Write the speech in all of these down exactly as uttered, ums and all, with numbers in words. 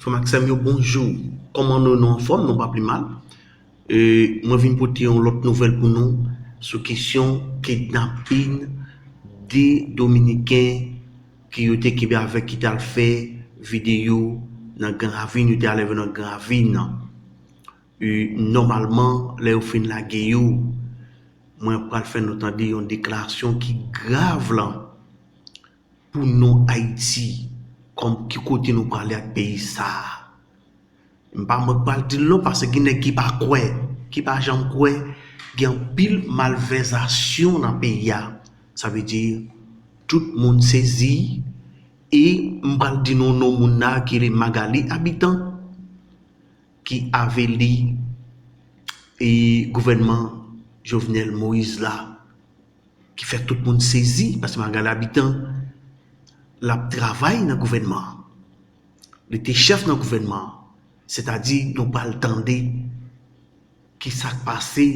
Frè m ak sè m yo, bonjou. Kòman nou, nou anfòm, nou pa pi mal. E, mwen vin pote yon lòt nouvèl pou nou sou kesyon kidnapin de Dominiken ke yo te kenbe avèk, ki t al fè videyo nan Gran Ravin, yo te al leve nan Gran Ravin. E, nòmalman, lè yo fin lage yo, mwen pral fè nou tande yon deklarasyon ki grav lan pou nou Ayiti, kòm ki kote nou prale ak peyi sa a. M pa mwen k pral di l non, paske gen nèg ki pa kwè, ki pa janm kwè, gen anpil malvèzasyon nan peyi a. Sa vle di, tout moun sezi, e m pral di nou non moun nan ki rele Magalie Habitant, ki avili e gouvènman Jovenel Moïse la, ki fè tout moun sezi, paske Magalie Habitant, l ap travay nan gouvènman an. Li te chèf nan gouvènman an. Sètadi, nou pral tande ki sa k pase.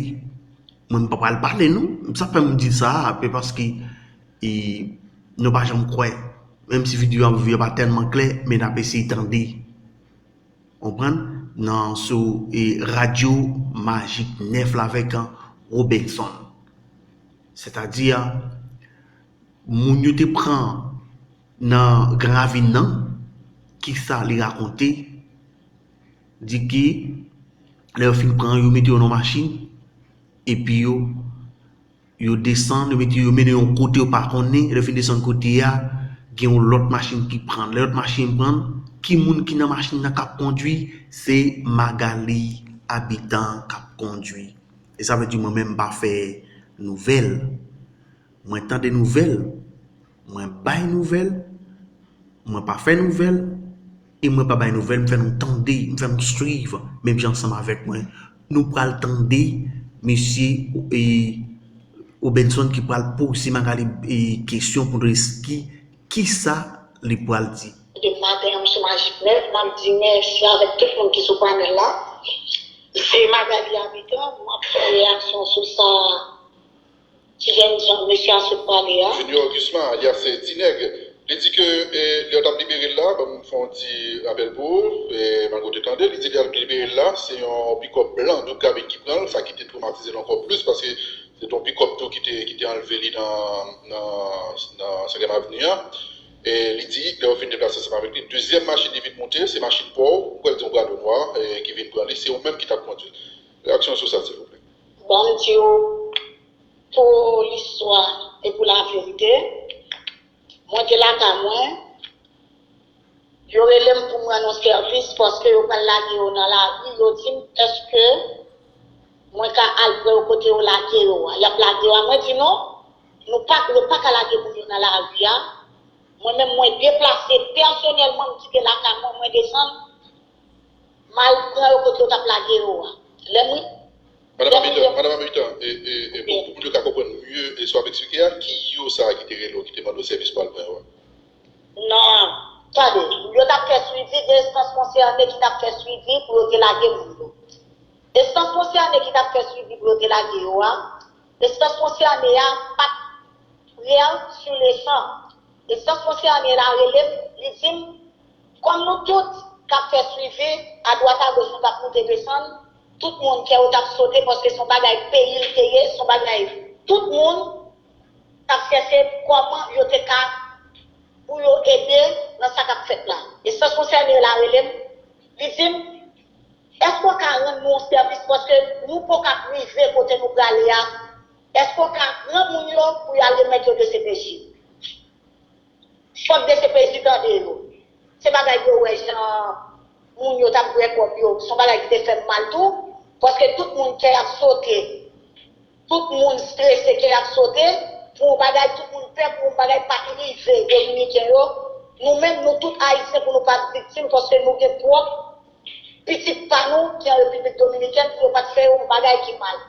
Mwen, m pa pral pale, non. M sa fè m di sa, se paske, e, nou pa janm kwè. Menm si videyo a, videyo a pa tèlman klè, men n ap eseye tande. Konprann? Nan, sou, e, Radyo Majik nèf la avèk, an, Robenson. Sètadi, moun yo te pran nan Gran Ravin nan, kisa li rakonte, di ke lè yo fin pran yo, yo mete yo nan machin, epi yo, yo desann, yo mete yo, mennen yo yon kote yo pa konnen, lè yo fin desann kote a, gen yon lòt machin ki pran. Lè lòt machin pran, ki moun ki nan machin nan k ap kondwi? Se Magalie Habitant k ap kondwi. E sa vle di mwen menm m pa fè nouvèl. Mwen tande nouvèl, mwen bay nouvèl, mwen pa fè nouvèl, e mwen pa bay nouvèl, m fè nou tande, m fè nou swiv, menm jan ansanm avèk mwen. Nou pral tande mesye, e, Robenson ki pral poze Magalie, e, kesyon pou nou eski, kisa li pral di. Depi maten an, m sou Majik nèf, m ap di mèsi avèk tout moun ki sou panèl la. Se Magalie Habitant, m ap fè yon reyaksyon sou sa ti jèn jan mesye a sot pale a. Junior Gusma, alyas Ti Nèg, li di ke, e, lè yo t ap libere l la, ban m fè yon ti rapèl pou ou, e, malgre w te tande, li di lè yo t ap libere l la, se yon pikòp blan doub kabin ki pran l, sa ki te twomatize l ankò plis, paske se te yon pikòp tou ki te, ki te anlve li nan, nan, nan senkyèm avni an. E li di, lè yo fin deplase ansanm avèk li, dezyèm machin li vin moute, se machin pa w, m kwè l di yon Prado nwa, e, ki vin pran li, se ou menm ki t ap kondwi l. Reyaksyon sou sa, silvouplè. Bon, m di w, pou listwa e pou laverite, mwen te lakay mwen, yo rele m pou m rann yon sèvis paske yo pral lage yo nan lari, yo di m, èske mwen ka al pran yo kote yo lage yo a? Y ap lage yo a? Mwen di non, nou pa, yo pa ka lage moun yo nan lari a. Mwen menm, mwen deplase pèsonèlman, m kite lakay mwen, mwen desann, m al pran yo kote yo t ap lage yo a. Lè mwen, Madan Habitant, Madan Habitant, e, e, e, pou, pou moun yo ka konprann mye, e sa w ap eksplike a, ki yo sa a ki te rele w, ki te mande w sèvis pou al pran yo a? Non, tande, yo t ap fè swivi de enstans konsène ki t ap fè swivi pou yo te lage moun yo. Enstans konsène ki t ap fè swivi pou yo te lage yo a, enstans konsène a pa t prè sou le chan. Enstans konsène la rele m, li di m, kòm nou tout k ap fè swivi, adwat agoch nou t ap moute desann, tout moun kè yo t ap sote, paske se yon bagay peyi l te ye, se yon bagay tout moun t ap chèche kòman yo te ka pou yo ede nan sa k ap fèt la. Enstans konsène la rele m, li di m, èske w ka rann nou yon sèvis, paske nou poko ap rive kote nou prale a, èske w ka pran moun yo pou y al remèt yo D C P J? Fòk D C P J tande yo. Se bagay yo wè jan moun yo t ap bwè kòb yo, se yon bagay ki te fè m mal tou, paske tout moun kè y ap sote, tout moun strese kè y ap sote, pou yon bagay tout moun pè, pou yon bagay pa rive Dominiken yo, nou menm, nou tout Ayisyen, pou nou pa viktim, paske nou gen pwòp pitit pa nou ki an Repiblik Dominikèn, pou yo pa t fè yo yon bagay ki mal.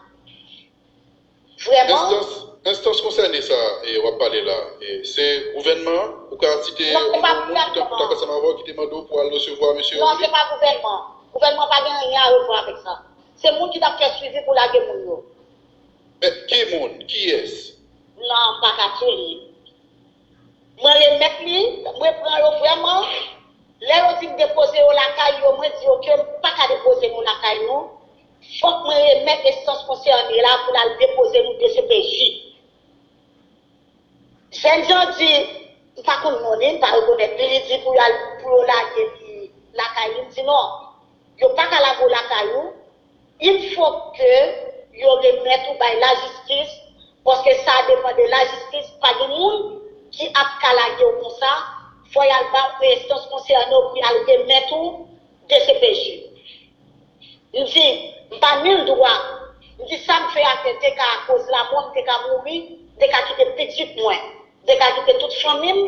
Vrèman. Enstans, enstans konsène sa, e, w ap pale la, e, se gouvènman, ou ka site yon non, se pa moun ki te an kontak ansanm avè w, ki te mande w pou al resevwa mesye yo? Non, se pa gouvènman. Gouvènman pa gen anyen a wè avèk sa. Se moun ki t ap fè swivi pou lage moun yo. Men, ki moun? Kiyès? Non, m pa ka di w li. Mwen remèt li, mwen pran yo vrèman. Lè yo di m depoze yo lakay yo, mwen di yo ke m pa ka depoze nou lakay nou. Fòk mwen remèt enstans konsène a pou l al depoze nou D C P J. Jènjan di, m pa konn non li, m pa rekonèt li, li di pou y al, pou yo lage li lakay li, m di non, yo pa ka lage w lakay ou, il faut que yo remèt ou bay lajistis, paske sa depann de lajistis, pa gen moun ki ap ka lage w konsa, fò y al ba enstans konsène w pou y al remèt ou D C P J. M di, m pa ni l dwa. M di sa m fè a te, te ka akoz lanmò, m te ka mouri, m te ka kite pitit mwen, m te ka kite tout fanmi m.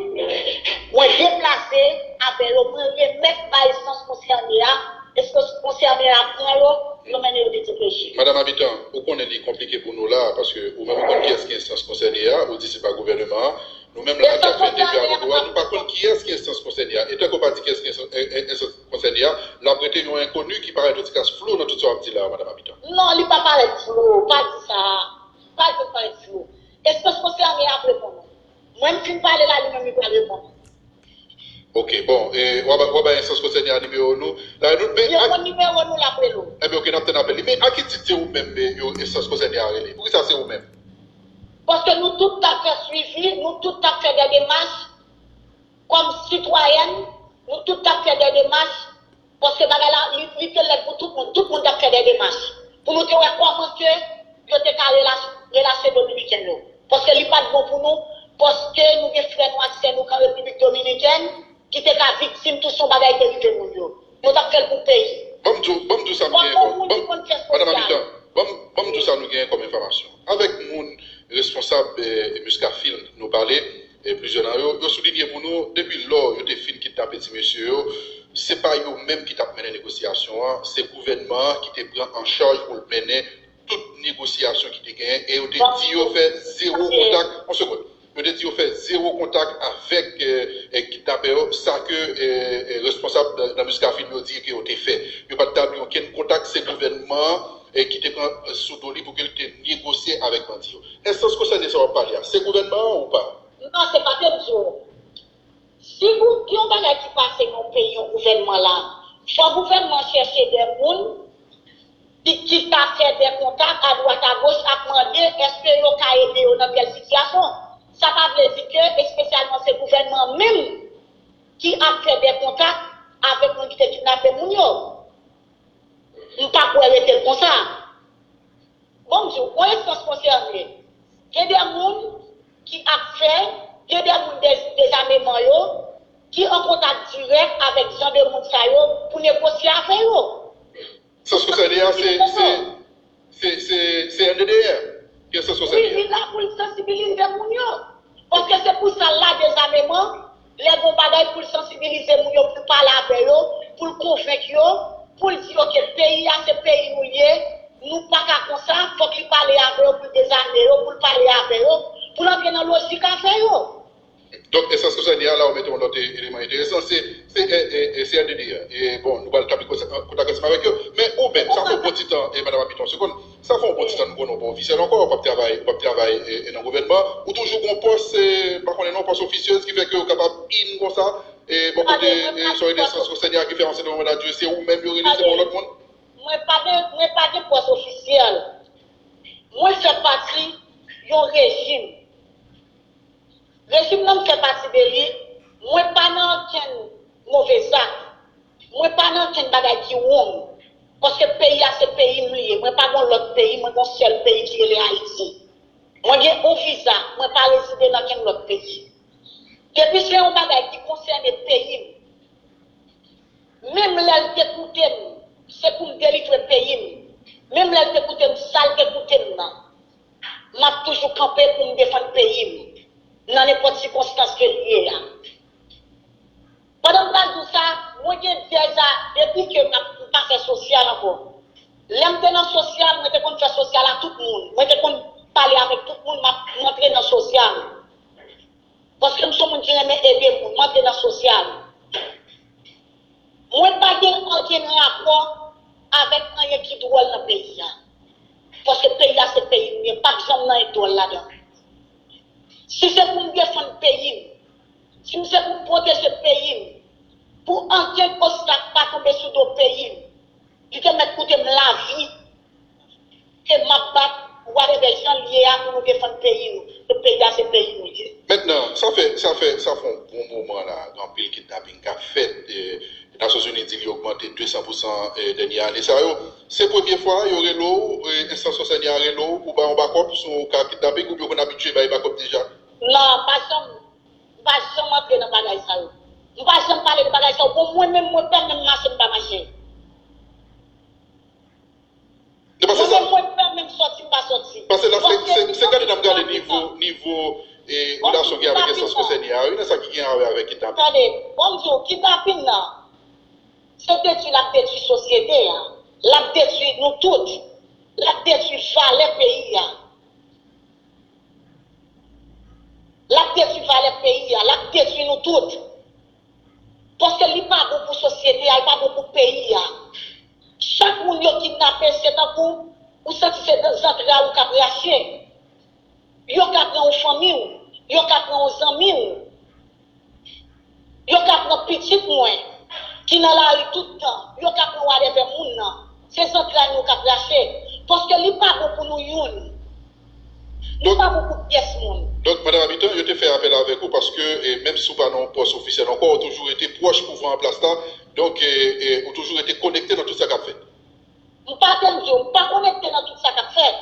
Mwen deplase avè yo, mwen remèt bay enstans konsène a, enstans konsène a pran yo, yo mennen yo D C P J. Madanm Abitan, ou konnen li konplike pou nou la, paske ou menm ou konn kiyès ki enstans konsène a, ou di se pa gouvèneman an. Nou menm la ki ap fè entèvyou avèk ou a, nou pa konn kiyès ki enstans konsène a. E tanke w pa di kiyès ki enstans, en- en- enstans konsène a, l ap rete yon enkoni ki parèt yon ti kras flou nan tout sa w ap di la a, Madanm Abitan. Non, li pa parèt flou, pa di sa. Pa di l parèt flou. Enstans konsène a ap reponn ou. Mwen m fin pale la, li menm li pral reponn ou. Ok, bon, e, w a ba- w a bay enstans konsène a nimewo nou. La, nou, men, Li ak- pran nimewo nou, l ap rele w. Ebyen, ok, n ap tann apèl li. Men a ki tit se ou menm, e, yo, enstans konsène a rele? Poukisa se ou menm? Paske nou tout t ap fè swivi, nou tout t ap fè de demach kòm sitwayèn, nou tout t ap fè de demach, paske bagay la, li, li te lèd pou tout moun, tout moun t ap fè de demach. Pou nou te wè kòman ke yo te ka relach- relache Dominiken yo. Paske li pa t bon pou nou, paske nou gen frè nou ak sè nou k an Repiblik Dominikèn, ki te ka viktim tou si yon bagay te rive moun yo. Nou t ap fè l pou peyi. Ban m di w, ban m di w sa m gen kòm, ban m- Madanm Abitan, ban m, ban m di w sa nou gen kòm enfòmasyon. Avèk moun responsab, eh, Muscafin nou pale, eh, plizyè nan yo, yo soulinye pou nou, depi lò yo te fin kidnape ti mesye yo, se pa yo menm ki t ap mennen negosyasyon an, se gouvènman an ki te pran an chaj pou l mennen tout negosyasyon ki te genyen, e yo te di yo fè zewo kontak, yon segonn, yo te di yo fè zewo kontak avèk, eh, eh, kidnapè yo, sa ke, eh, eh, responsab nan, nan Muscafin yo di ke yo te fè. Yo pa t tabli okenn kontak, se gouvènman an, eh, ki te pran, eh, sou do li pou ke l te negosye avèk bandi yo. Enstans konsène sa w ap pale a, se gouvènman an ou pa? Non, se pa te m di w. Si gou- gen yon bagay ki pase nan yon peyi, yon gouvènman la, fò gouvènman chèche de moun ki, ki ka fè de kontak adwat agoch ap mande èske yo ka ede yo nan tèl sitiyasyon. Sa pa vle di ke espesyalman se gouvènman menm ki ap fè de kontak avèk moun ki te kidnape moun yo. M pa kwè rete l konsa. Bon, m di w, yon enstans konsène, gen de moun ki ap fè, gen de moun de, dezameman yo, ki an kontak dirèk avèk jan de moun sa yo pou negosye avè yo. Enstans konsène a, se, se, se, se, se N D D R ki enstans konsène a. Wi, li la pou l sansibilize moun yo. Paske se pou sa l la dezameman, lè gen yon bagay pou l sansibilize moun yo, pou l pale avè yo, pou l konvenk yo, pou l di yo ke peyi a se peyi nou l ye, nou pa ka konsa, fòk li pale avè yo, pou l dezame yo, pou l pale avè yo, pou l antre nan lojik afè yo. Donk, enstans konsène a, la ou mete yon lòt e- eleman enteresan, se, se, e, e, e, C N D D A. E, bon, nou pral tabli kontak ansanm avèk yo. Men ou menm, sa fè yon bon ti tan, e, Madanm Abitan, se konn, sa fè yon bon ti tan nou konnen w pa ofisyèl ankò, w p ap travay, w p ap travay, e, e, nan gouvènman. Ou toujou gon pòs, e, m pa konnen non, pòs ofisyèz ki fè ke w kapab in konsa, e, bò kote, e, sa w rele enstans konsène a ki fè yon sèten nonb dadjè, se ou menm yo rele, se pa yon lòt moun? Mwen pa gen, mwen pa gen pòs ofisyèl. Mwen fè pati yon rejim. Rejim nan m fè pati de li, mwen pa nan okenn move zak. Mwen pa nan okenn bagay ki wrong. Paske peyi a se peyi m li ye. Mwen pa gon lòt peyi, mwen gon sèl peyi ki rele Ayiti. Mwen gen yon viza, mwen pa rezide nan okenn lòt peyi. Depi se yon bagay ki konsène peyi m, menm lè l te koute m, se pou m delivre peyi m. Menm lè l te koute m, sa l te koute m nan. M ap toujou kanpe pou m defann peyi m, nan nenpòt sikonstans ke l ye a. Pandan m pral di w sa, mwen gen dèza depi ke m ap, m pa fè sosyal ankò. Lè m te nan sosyal, mwen te konn fè sosyal a tout moun. Mwen te konn pale avèk tout moun, m ap, m antre nan sosyal. Paske m se yon moun ki renmen ede moun, m antre nan sosyal. Mwen pa gen ankenn rapò avèk anyen ki dwòl nan peyi a. Paske peyi a se peyi m ye, p ap janm nan anyen dwòl ladan. Si se pou m defann peyi m, si m se pou m pwoteje peyi m, Pou ankenn obstak pa tonbe sou do peyi m. Li te mèt koute m lavi. Ke m ap bat, whatever jan l ye a, pou nou defann peyi nou. Tout peyi a se peyi nou ye. Mentnan, sa fè, sa fè, sa fè yon bon moman la, gen anpil kidnaping k ap fèt. E, Nasyonzini di li ogmante de san pousan, e, dènye ane sa yo. Se premye fwa yo rele w, e, enstans konsène a rele w pou ba yon bakòp sou ka kidnaping, oubyen w konn abitye bay bakòp deja? Non, m pa janm, m pa janm antre nan bagay sa yo. M pa janm pale de bagay sa yo. Bon, mwen menm, mwen pè menm mache, m pa mache. Paske sa, mwen menm, mwen pè menm sòti, m pa sòti. Paske la, se, se, se gade n ap gade nivo, nivo, e, relasyon gen avèk enstans konsène a, wi, nan sa ki gen avè avèk kidnaping. Tande, bon, m di w, kidnaping nan, se detwi l ap detwi sosyete a. L ap detwi nou tout. L ap detwi valè peyi a. L ap detwi valè peyi a. L ap detwi nou tout. Paske li pa bon pou sosyete a, li pa bon pou peyi a. Chak moun yo kidnape, se tankou ou santi se zantray ou k ap rache. Yo ka pran yon fanmi w, yo ka pran yon zanmi w, yo ka pran pitit mwen ki nan lari tout tan, yo ka pran whatever moun nan. Se zantray nou k ap rache. Paske li pa bon pou nou youn. Li pa bon pou pyès moun. Donk, Madan Habitant, yo te fè apèl avèk ou paske, e, menm si w pa nan yon pòs ofisyèl ankò, ou toujou rete pwòch pouvwa an plas la. Donk, e, e, ou toujou rete konekte nan tout sa k ap fèt. M pa te m di w, m pa konekte nan tout sa k ap fèt.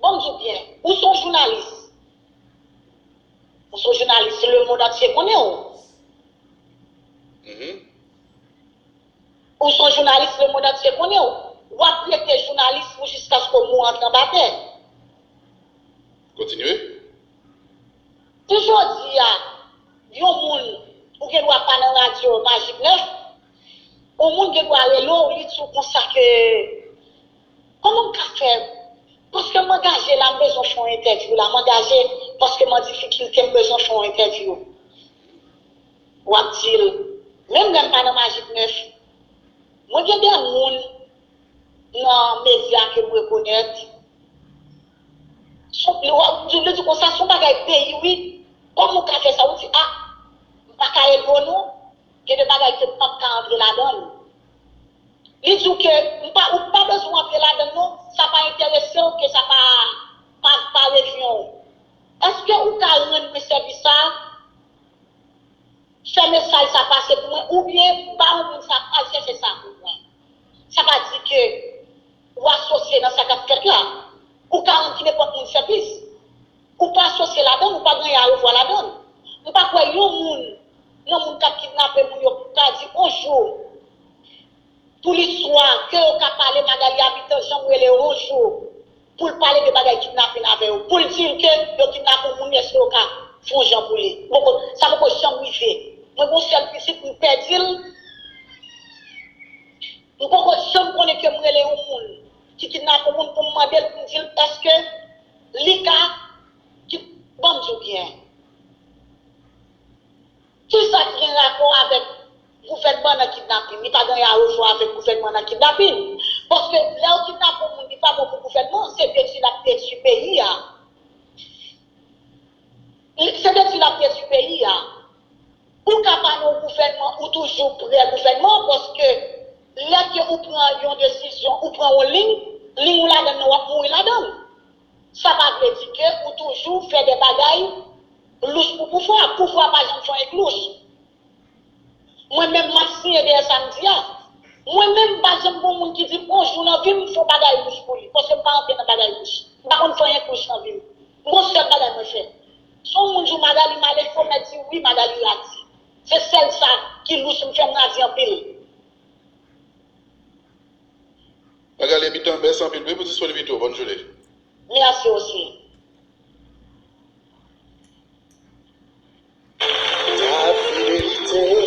Bon, m di w byen, ou se yon jounalis. Ou se yon jounalis, lemonn antye konnen w. Mhm. Ou se yon jounalis, lemonn antye konnen w. W ap rete jounalis pou jiskaske mo antre anba tè. Kontinye. Si jodi a, yon moun, ou gen dwa pa nan radyo Magik nèf, yon moun gen dwa rele w, li di w konsa ke, kòman m ka fè? Paske m angaje la, m bezwen fè yon entèvyou la, m angaje paske m an difikilte, m bezwen fè yon entèvyou. W ap di l, menm lè m pa nan Magik nèf, mwen gen de moun nan medya ke m rekonèt. Son, li w ap di, li di konsa, se yon bagay peyi, wi. Kòman w ka fè sa? Ou di, a, m pa ka ede w non. Gen de bagay ke m p ap ka antre ladan l. Li di w ke m pa, ou pa bezwen antre ladan l non. Sa pa enterese w, ke sa pa, pa, pa revyen w. Èske ou ka rann mwen sèvis sa? Fè mesaj sa pase pou mwen, oubyen ba yon moun sa, al chèche sa pou mwen. Sa pa di ke w asosye nan sa k ap fèt la. Ou ka rann ki nenpòt moun sèvis. Ou pa asosye ladan l, ou pa gen arevwa ladan l. M pa kwè yon moun nan moun k ap kidnape moun yo ka di yon jou pou listwa ke yo ka pale Magalie Habitant, jan m rele yo yon jou, pou l pale de bagay kidnapin avè yo, pou l di l ke yo kidnape yon moun, èske yo ka fè yon jan pou li? Poko, sa poko janm rive. Mwen gen yon sèl pitit, m pèdi l. M poko janm konnen ke m rele yon moun ki kidnape yon moun pou m mande l, pou m di l èske li ka, ki, ban m di w byen. Kisa ki gen rapò avèk gouvènman nan kidnapin? Li pa gen ayen a wè avèk gouvènman nan kidnapin. Paske lè yo kidnape yon moun, li pa bon pou gouvènman, se detwi l ap detwi peyi a. Li, se detwi l ap detwi peyi a. Ou ka pa nan yon gouvènman, ou toujou prè gouvènman, paske lè ke ou pran yon desizyon, ou pran yon liy, liy ou ladan nan, w ap mouri ladan l. Sa pa vle di ke ou toujou fè de bagay louch pou pouvwa. Pouvwa pa janm fè anyen k louch. Mwen menm, m ap siyen dèyè sa m di a. Mwen menm, m pa janm gon moun ki di m yon jou nan vi m, m fè yon bagay louch pou li. Paske m pa rantre nan bagay louch. M pa konn fè anyen k louch nan vi m. M gon sèl bagay mwen fè. Si yon moun di w Magalie male, fò mèt di wi, Magalie radi. Se sèl sa ki louch m fè, m radi anpil. Magalie Habitant, mèsi anpil wi pou disponibite w. Bòn jounen. Mèsi osi.